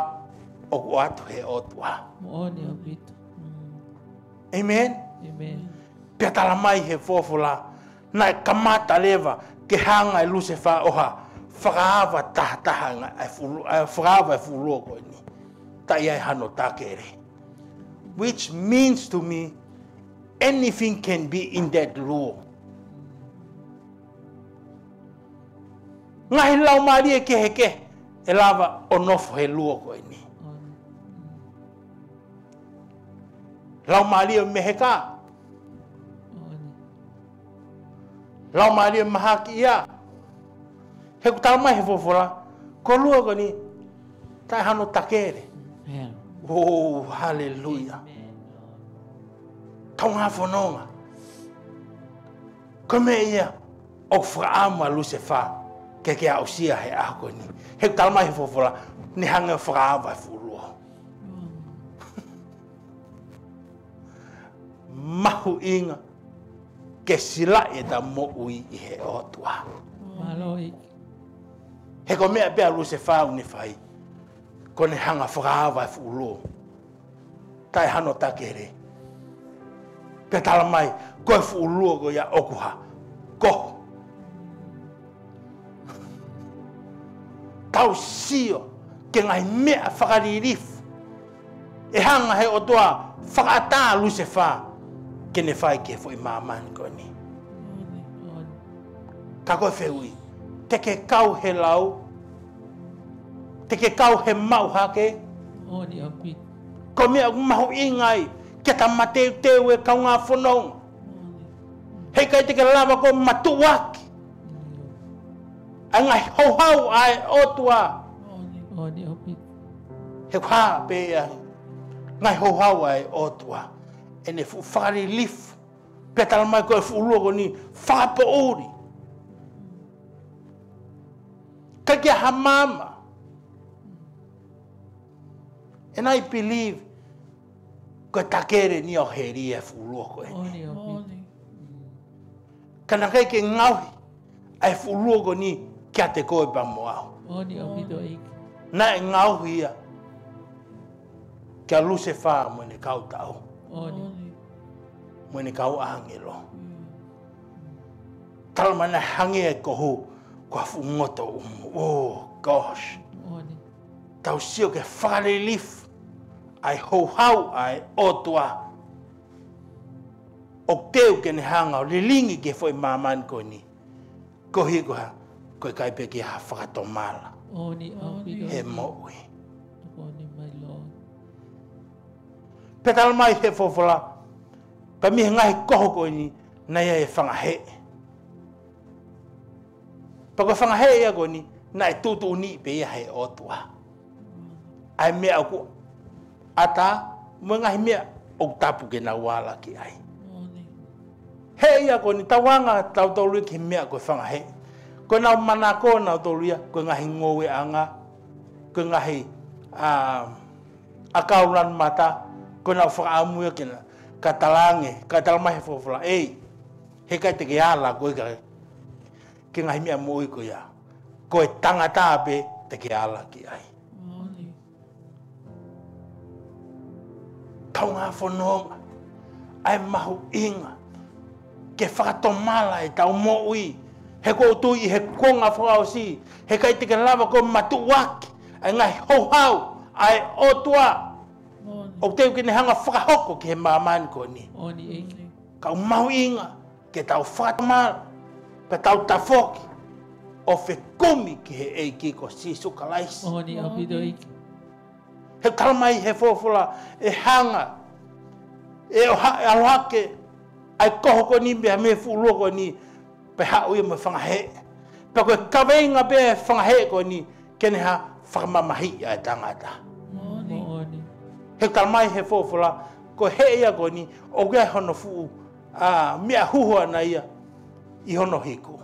ʻoku ʻoatu he ʻOtua. Moʻoni ʻaupito. Mm. Amen? Amen. Pea tala mai he folofola, naʻe kamata leva ke hanga ʻe Lusefa ʻo hā, fakaava tahataha ʻa e fuʻu luo, ʻa e fakaava e fuʻu luo ko eni. Taʻe ʻi ai hano takele. Which means to me, anything can be in that luo. Ngaahi laumālie kehekehe ʻe lava ʻo nofo he luo ko eni. Laumālie meheka. Laumālie mahakiʻia. He ʻoku tala mai he folofola, ko e luo ko eni, taʻe hano takele. Amen. Oh, haleluia. Amen. Kaungā fononga. Ko e meʻa ia ʻoku fakaʻamu ʻa Lusefa ke ke aʻusia he ʻaho ko eni. He ʻoku tala mai he folofola, ne hanga ʻo fakaava e fuʻu luo. Mahuʻinga ke silaʻi ʻeta moʻui ʻi he ʻOtua. Mālō ʻEiki. He ko e meʻa pē ʻa Lusefa ʻoku ne fai, ko ʻene hanga ʻo fakaava e fuʻu luo. Taʻe hano takele. Pea tala mai, ko e fuʻu luo ko ia ʻoku hā, kohu. Tau sio ki he ngaahi meʻa fakalilifu ʻe hanga he ʻOtua ʻo fakaʻatā ʻa Lusefa ke ne fai ki he foʻi māmani ko eni. Ka ko e fehuʻi, te ke kau he lau, te ke kau he maʻu hake? Moʻoni ʻaupito. Ko e meʻa ʻoku mahuʻinga ai ke ta mateuteu, e kaungā fononga. He ʻikai te ke lava ʻo matuʻuaki ʻa e ngaahi houhau ʻa e ʻOtua. Moʻoni ʻaupito. He ʻoku hā pē ʻa e ngaahi houhau ʻa e ʻOtua, ʻene fuʻu fakalilifu. Pea tala mai ko e fuʻu luo ko eni fakapoʻuli. ʻIkai ke ʻi ai ha maama. And I believe ko e takele eni ʻo heli e fuʻu luo ko eni. Moʻoni ʻaupito. Ka naʻe ʻikai ke ngaohi ʻa e fuʻu luo ko eni kiate koe pea mo au. Moʻoni ʻaupito ʻEiki. Naʻe ngaohi ia kia Lusefa mo ʻene kau taʻu, Moʻoni. mo ʻene kau ʻāngelo. Tala mai naʻe hangē ʻa e kohu ko ha fuʻu ngotoʻumu. Oh gosh. Moʻoni. Tau sio ki he fakalilifu ʻa e houhau ʻa e ʻOtua ʻoku teu ke ne hanga ʻo lilingi ki he foʻi māmani ko eni. Koeʻuhi ko e hā? Ko e ʻikai pē ke ʻi ai ha fakatomala Moʻoni ʻaupito. he moʻui. Moʻoni, my Lord. Pea tala mai he folofola, pea mei he ngaahi kohu ko eni naʻe ʻi ai e fanga heʻe. Pea ko e fanga heʻe ia ko eni naʻe tuʻutuʻuni pē ia he ʻOtua. ʻA e meʻa ʻoku ʻatā mo e ngaahi meʻa ʻoku tapu ke nau ala ki ai. Moʻoni. Heʻe ia ko eni, tau anga tautolu ki he meʻa ko e fanga heʻe. Ko ʻenau manako nautolu ia ko e ngaahi ngoueʻanga, ko e ngaahi, ā, ʻakau lanu mata, ko ʻenau fakaʻamu ia ke na, Ka talaange, ka talamai he folofola, ʻEi, heʻikai te ke ala koe ki he ngaahi meʻa moʻui ko ia. Ko e tangata pē te ke ala ki ai. Moʻoni. Kaungā fononga, ʻa e mahuʻinga ke fakatomala ʻetau moʻui. He ʻoku ou tui ʻi he kuonga fakaʻosi, heʻikai te ke lava koe ʻo matuʻuaki ʻa e ngaahi houhau ʻa e ʻOtua. Moʻoni. ʻOku teu ke ne hanga ʻo fakahoko ki he māmani ko eni. Moʻoni, ʻEiki. Ka ʻoku mahuʻinga ke tau fakatomala, pea tau tafoki ʻo fekumi ki he ʻEiki ko Sīsū Kalaisi. Moʻoni, ʻaupito, ʻEiki. He talamai he folofola, ʻe hanga ʻe ʻoha-, ʻe ʻalu hake ʻa e koho ko eni mei he fuʻu lua ko eni, pea haʻu ia mo e fanga heʻe. Pea ko e kaveinga pē ʻa e fanga heʻe ko eni, ke ne hanga ʻo fakamamahiʻi ʻa e tangata. Moʻoni. Moʻoni. He talamai he folofola, ko e heʻe ia ko eni, ʻoku ʻi ai hono fuʻu, ʻa, meʻa huhu ʻana ia ʻi hono hiku.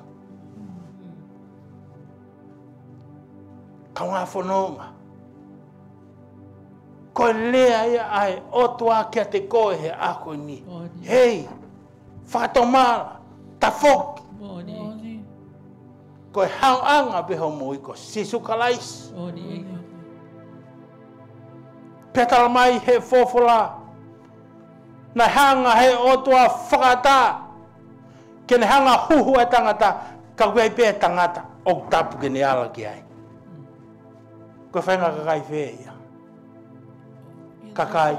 Kaungā fononga, ko e lea ia ʻa e ʻOtua kiate koe he ʻaho ni. Moʻoni. ʻEi, fakatomala, tafoki. Moʻoni. Moʻoni. Ko e haoʻanga pē hoʻo moʻui ko Sīsū Kalaisi. Moʻoni. Pea talamai he folofola, naʻe hanga he ʻOtua ʻo fakaʻatā, ke ne hanga ʻo huhu ʻa e tangata, ka ʻoku ʻi ai pē ʻa e tangata ʻoku tapu ke ne ala ki ai. Ko e faʻahinga kakai fē ia? Kakai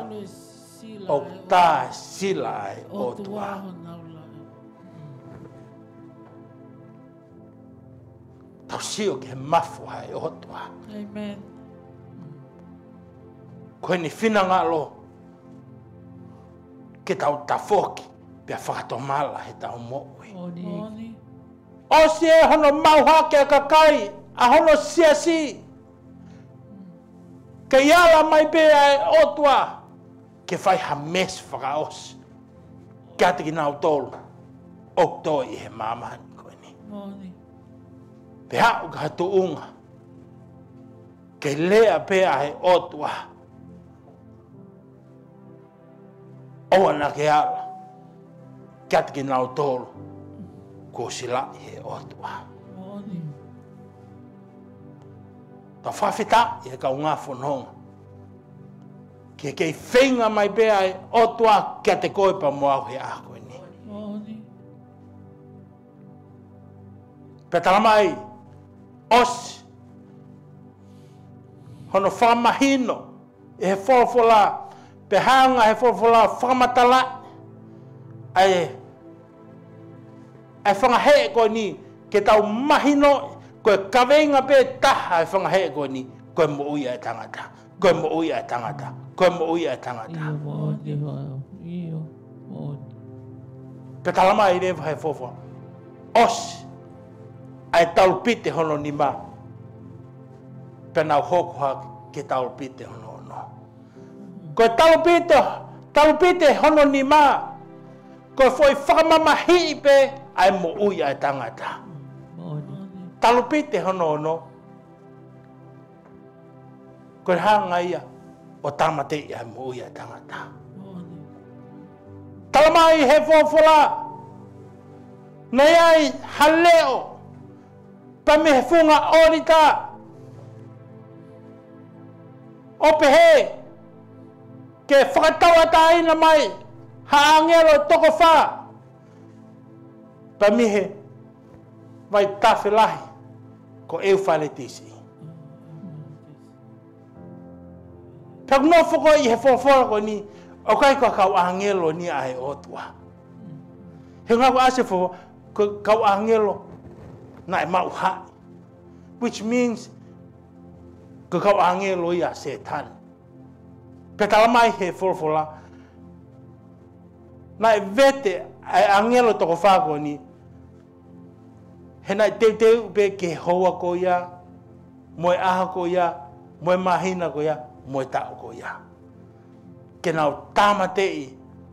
ʻoku tā e sila ʻa e ʻOtua. Tau sio ki he mafu ʻa e ʻOtua. ʻĒmeni. Ko ʻene finangalo ke tau tafoki pea fakatomala heʻetau moʻui. Moʻoni. Moʻoni. ʻOsi ʻe hono maʻu hake ʻa e kakai ʻa hono siasi, kei ala mai pē ʻa e ʻOtua ke fai ha meesi fakaʻosi kiate kinautolu ʻoku tō ʻi he māmani ko eni. Moʻoni. Pea aʻu ki ha tuʻunga, ke lea pē ʻa e ʻOtua, ʻoua naʻa ke ala kiate kinautolu kuo silaʻi he ʻOtua. Moʻoni. Tau fakafetaʻi ʻe kaungā fononga, ke kei feinga mai pē ʻa e ʻOtua kiate koe pea mo au he ʻaho ni. Moʻoni. Pea talamai, ʻosi hono fakamahino ʻe he folofola, pea hanga he folofola ʻo fakamatalaʻi ʻa e, ʻa e fanga heʻe ko eni, ke tau mahino, ko e kaveinga pē taha ʻa e fanga heʻe ko eni, ko e moʻui ʻa e tangata. Ko e moʻui ʻa e tangata. Ko e moʻui ʻa e tangata. ʻIo, moʻoni, ʻio, moʻoni. Pea talamai leva he folofola, ʻosi ʻa e talupite hono nima, pea nau hoko hake ki he talupite hono ono. Ko e talupite, talupite hono nima, ko e foʻi fakamamahiʻi pē ʻa e moʻui ʻa e tangata. Moʻoni. Talupite hono ono, ko e hanga ia ʻo tāmateʻi ʻa e moʻui ʻa e tangata. Moʻoni. Talamai he folofola, naʻe ʻi ai ha leʻo pea mei he funga ʻōlita, ʻo pehē ke fakatauʻatāina mai ha ʻāngelo ʻe toko fā pea mei he vaitafe lahi ko ʻEufaletisi. Pea ʻoku nofo ko ē ʻi he folofola ko eni, ʻoku ʻikai ko e kau ʻāngelo eni ʻa e ʻOtua. He ngaahi ʻasi fo, ko e kau ʻāngelo naʻe maʻu haʻi. Which means, ko e kau ʻāngelo ia ʻa Sētane. Pea talamai he folofola, naʻe vete ʻa e ʻāngelo ʻe toko fā ko eni, he naʻe teuteu pē ki he houa ko ia, mo e ʻaho ko ia, mo e māhina ko ia, mo e taʻu ko ia, ke nau tāmateʻi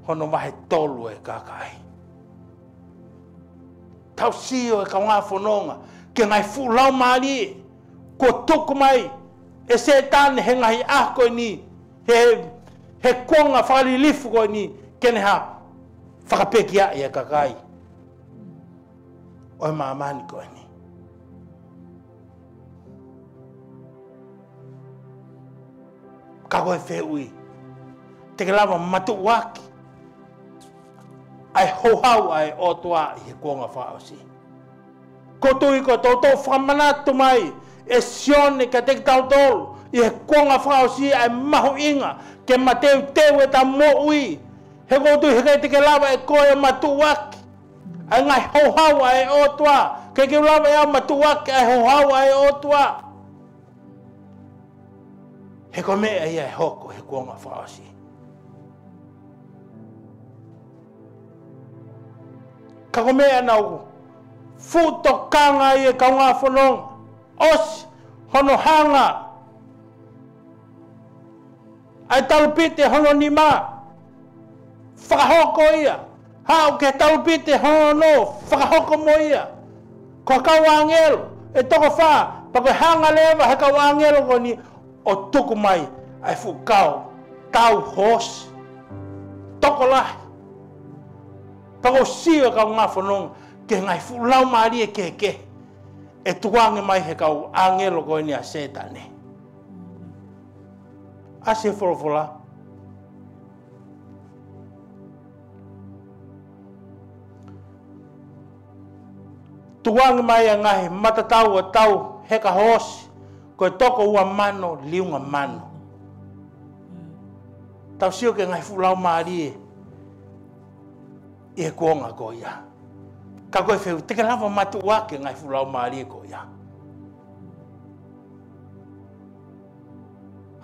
hono vahe tolu ʻo e kakai. Tau sio ʻe kaungā fononga ki he ngaahi fuʻu laumālie kuo tuku mai ʻe Sētane he ngaahi ʻaho ko eni, he, he kuonga fakalilifu ko eni, ke ne hā, fakapekiaʻi e kakai ʻo e māmani ko eni. Ka ko e fehuʻi, te ke lava matuʻuaki ʻa e houhau ʻa e ʻOtua ʻi he kuonga fakaʻosi? Ko e tui ko e toutou fakamanatu mai ʻe Sione kiate kitautolu ʻi he kuonga fakaʻosi ʻa e mahuʻinga ke mateuteu ʻeta moʻui. He ko e tui he ʻikai te ke lava ʻe koe ʻo matuʻuaki ʻa e ngaahi houhau ʻa e ʻOtua. ʻIkai ke u lava ʻe au matuʻuaki ʻa e houhau ʻa e ʻOtua. He ko e meʻa ia ʻe hoko he kuonga fakaʻosi. Ka ko e meʻa naʻa ku fuʻu tokanga ai e kaungā fononga, ʻosi hono hanga ʻa e talupite hono nima, fakahoko ia. Haʻu ki he talupite hono ono, fakahoko mo ia. Ko e kau ʻāngelo ʻe toko fā, pea ko e hanga leva he kau ʻāngelo ko eni ʻo tuku mai ʻa e fuʻu kau tau hoosi tokolahi. Pea ko e sio e kaungā fononga ki he ngaahi fuʻu laumālie kehekehe ʻe tukuange mai he kau ʻāngelo ko eni ʻa Sētane. ʻAsi e folofola. Tukuange mai ʻa e ngaahi matatau ʻo e tau heka hoosi, ko e toko ua mano liunga mano. Tau sio ki he ngaahi fuʻu laumālie ʻi he kuonga ko ia. Ka ko e fehuʻi, te ke lava matuʻuaki e ngaahi fuʻu laumālie ko ia?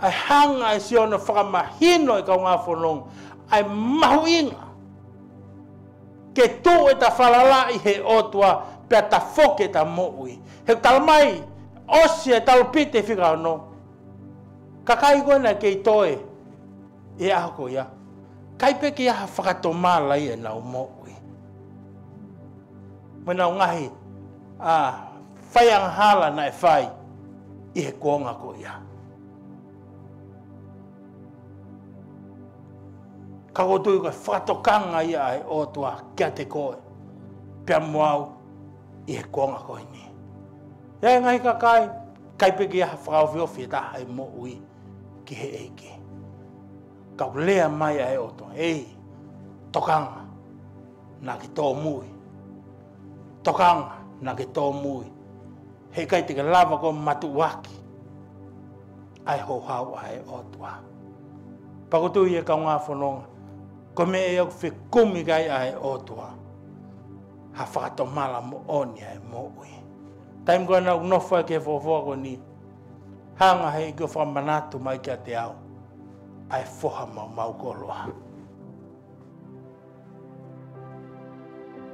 ʻA e hanga ʻe Sione ʻo fakamahino e kaungā fononga ʻa e mahuʻinga ke tuʻu ʻeta falala ʻi he ʻOtua pea tafoki ʻeta moʻui. He ʻoku tala mai, ʻosi e talupite fika ono, kakai ko ē naʻe kei toe ʻi he ʻaho ko ia, ʻikai pē ke ʻi ai ha fakatomala ʻi heʻenau moʻui mo ʻenau ngaahi, ʻa, faiangahala naʻe fai ʻi he kuonga ko ia. Ka ko e tui ko e fakatokanga ia ʻa e ʻOtua kiate koe pea mo au ʻi he kuonga ko eni. ʻI ai e ngaahi kakai, ʻikai pē ke ʻi ai ha fakaofiofi ʻe taha ʻi he moʻui ki he ʻEiki. Ka ʻoku lea mai ʻa e ʻOtua, ʻEi, tokanga, naʻa ke tōmui. Tokanga, naʻa ke tōmui. He ʻikai te ke lava koe ʻo matuʻuaki ʻa e houhau ʻa e ʻOtua. Pea ʻoku ou tui, e kaungā fononga, ko e meʻa ia ʻoku fekumi ki ai ʻa e ʻOtua ha fakatomala moʻoni ʻa e moʻui. Taimi ko ē naʻa ku nofo ai ki he folofola ko eni, hanga he ʻEiki ʻo fakamanatu mai kiate au ʻa e foha maumau koloa.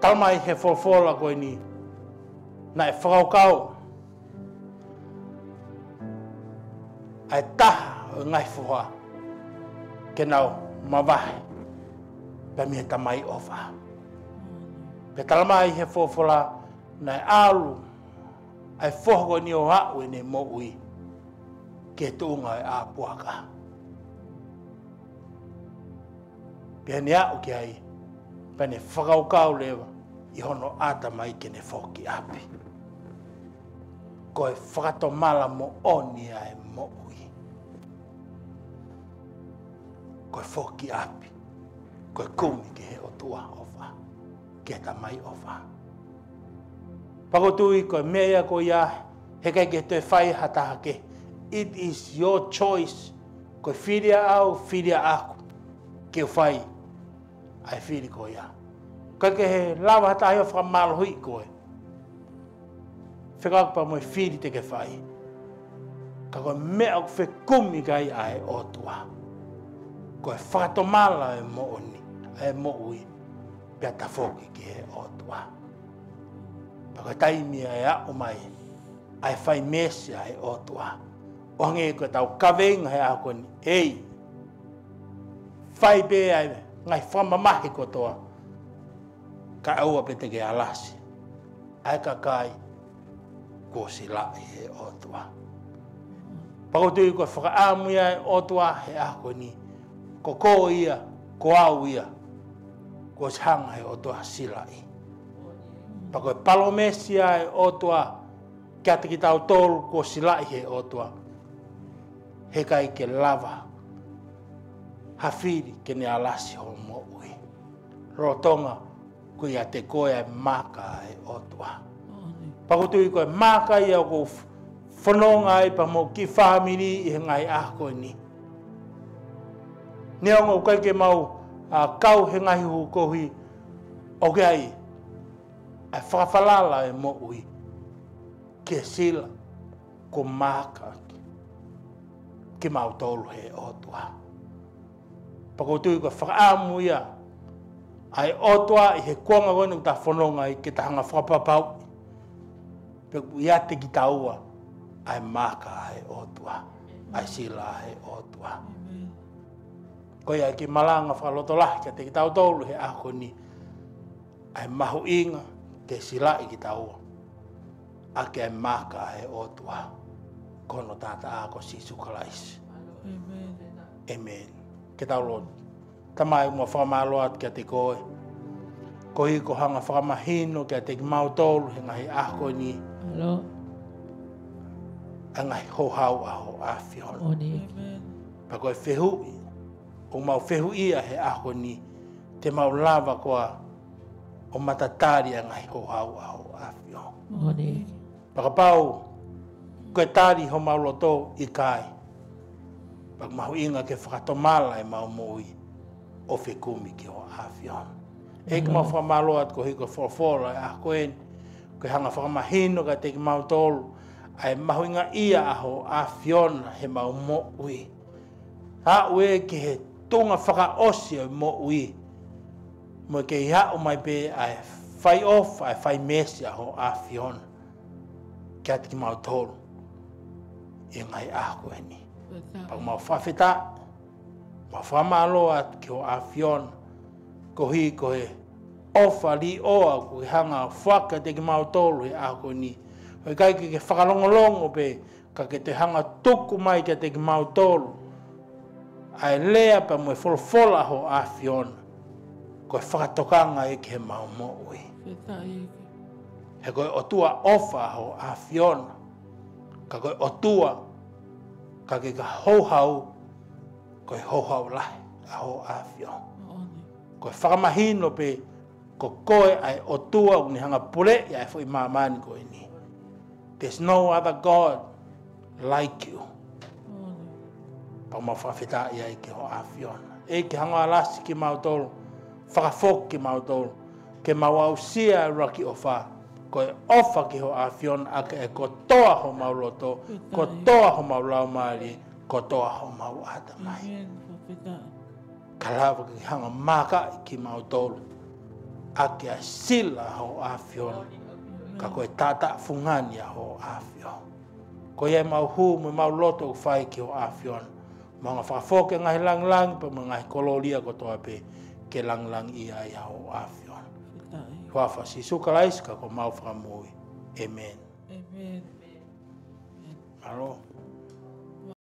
Tala mai he folofola ko eni, naʻe fakakaukau ʻa e taha ʻo e ngaahi foha ke nau mavahe pē mei he Tamai ʻofa. Pea tala mai he folofola, naʻe ʻalu ʻa e foha ko eni ʻo aʻu ʻene moʻui ki he tuʻunga ʻo e ʻā puaka. Pea ne aʻu ki ai, pea ne fakakaukau leva ʻi hono ʻatamai ke ne foki ʻapi. Ko e fakatomala moʻoni ʻa e moʻui, ko e foki ʻapi, ko e kumi ki he ʻOtua ʻofa, ki he Tamai ʻofa. Pea ʻoku ou tui ko e meʻa ia ko ia, he ʻikai ke toe fai ha taha kehe. It is your choice. Ko e fili ʻaʻau, fili ʻaʻaku ke u fai ʻa e fili ko ia. ʻIkai ke lava ha taha ia ʻo fakamālohiʻi koe, fekauʻaki pea mo e fili te ke fai. Ka ko e meʻa ʻoku fekumi ki ai ʻa e ʻOtua, ko e fakatomala ʻa e moʻoni, ʻa e moʻui, pea tafoki ki he ʻOtua. Pea ko e taimi ʻe aʻu mai ai ʻa e fai meesi ʻa e ʻOtua, ʻo hangē ko ʻetau kaveinga he ʻaho ko eni, ʻEi, fai pē ʻa e ngaahi fakamamahi kotoa, kae ʻoua pē te ke alasi ʻa e kakai kuo silaʻi ʻe he ʻOtua. Pea ʻoku ou tui ko e fakaʻamu ia ʻa e ʻOtua he ʻaho ko eni, ko koe ia, ko au ia, kuo ʻosi hanga he ʻOtua ʻo silaʻi. Pea ko e palōmesi ʻa e ʻOtua kiate kitautolu kuo silaʻi he ʻOtua, he ʻikai ke lava ha fili ke ne alasi hoʻo moʻui, lolotonga ko ia te koe ʻa e maaka ʻa e ʻOtua. Pea ʻoku ou tui ko e maaka ia ʻoku ou f-, fononga ai pea mo e kiʻi fāmili ʻi he ngaahi ʻaho ko eni. Neongo ʻoku ʻikai ke mau, ʻa, kau he ngaahi hū kohi, ʻoku ʻi ai ʻa e fakafalala ʻa e moʻui ke sila, ko e maaka kimautolu he ʻOtua. Pea ʻoku ou tui ko e fakaʻamu ia ʻa e ʻOtua ʻi he kuonga ko eni ʻoku ta fononga ai ke ta hanga ʻo fakapapauʻi pe ʻoku ʻiate kitaua ʻa e maaka ʻa e ʻOtua, ʻa e sila ʻa e ʻOtua. Ko ia ke malanga fakalotolahi kiate kitautolu he ʻaho ni, ʻa e mahuʻinga ke silaʻi kitaua ʻaki ʻa e maaka ʻa e ʻOtua, ko hono taʻataʻa ko Sīsū Kalaisi. ʻĒmeni. Ke tau lotu. Tamai, ʻoku mau fakamālō atu kiate koe, koeʻuhi ko hoʻo hanga ʻo fakamahino kiate kimautolu he ngaahi ʻaho ko eni ʻa e ngaahi houhau ʻa hoʻo ʻAfiona. Pea ko e fehuʻi ʻoku mau fehuʻia he ʻaho ni, te mau lava koā ʻo matatali ʻa e ngaahi houhau ʻa hoʻo ʻAfiona? Pea kapau ko e tali homau loto ʻikai, pea ʻoku mahuʻinga ke fakatomala ʻemau moʻui ʻo fekumi ki hoʻo ʻAfiona. ʻEiki, mau fakamālō atu koeʻuhi ko e folofola ʻa e ʻaho ko eni, ke hanga ʻo fakamahino kiate kimautolu ʻa e mahuʻinga ia ʻa hoʻo ʻAfiona heʻemau moʻui. Aʻu ē ki he tuʻunga fakaʻosi ʻo e moʻui, mo e kei aʻu mai pē ʻa e fai ʻofa, ʻa e fai meesi ʻa hoʻo ʻAfiona kiate kimautolu ʻi he ngaahi ʻaho ko eni. Pea mau fakafetaʻi, mau fakamālō atu ki hoʻo ʻAfiona, koeʻuhi ko e ʻofa līʻoa ʻoku ke hanga ʻo foaki kiate kimautolu he ʻaho ko eni. ʻOku ʻikai ke ke fakalongolongo pē, ka ke toe hanga ʻo tuku mai kiate kimautolu ʻa e lea pea mo e folofola ʻa hoʻo ʻAfiona, ko e fakatokanga ia ki heʻemau moʻui. He ko e ʻOtua ʻofa ʻa hoʻo ʻAfiona, ka ko e ʻOtua, ka ke ka houhau, ko e houhau lahi ʻa hoʻo ʻAfiona. Ko e fakamahino pē ko koe ʻa e ʻOtua ʻoku ne hanga ʻo puleʻi ʻa e foʻi māmani ko eni. There's no other God like you. Pea mau fakafetaʻi ai ki hoʻo ʻAfiona. ʻEiki, hanga ʻo alasi kimautolu, fakafoki kimautolu, ke mau aʻusia ʻa e ʻuluaki ʻofa, ko e ʻofa ki hoʻo ʻAfiona ʻaki ʻa e kotoa homau loto, kotoa homau laumālie, kotoa homau ʻatamai. Ka lava ke hanga ʻo maakaʻi kimautolu ʻaki ʻa e sila ʻa hoʻo ʻAfiona, ka ko e taʻataʻa fungani ʻa hoʻo ʻAfiona. Ko ia ʻemau hū mo ʻemau loto ʻoku fai ki hoʻo ʻAfiona, mau hanga ʻo fakafoki ʻa e ngaahi langilangi pea mo e ngaahi kolōlia kotoa pē ke langilangiʻia ai ʻa hoʻo ʻAfiona. Huafa ʻo Sīsū Kalaisi ko homau Fakamoʻui. ʻĒmeni. Mālō.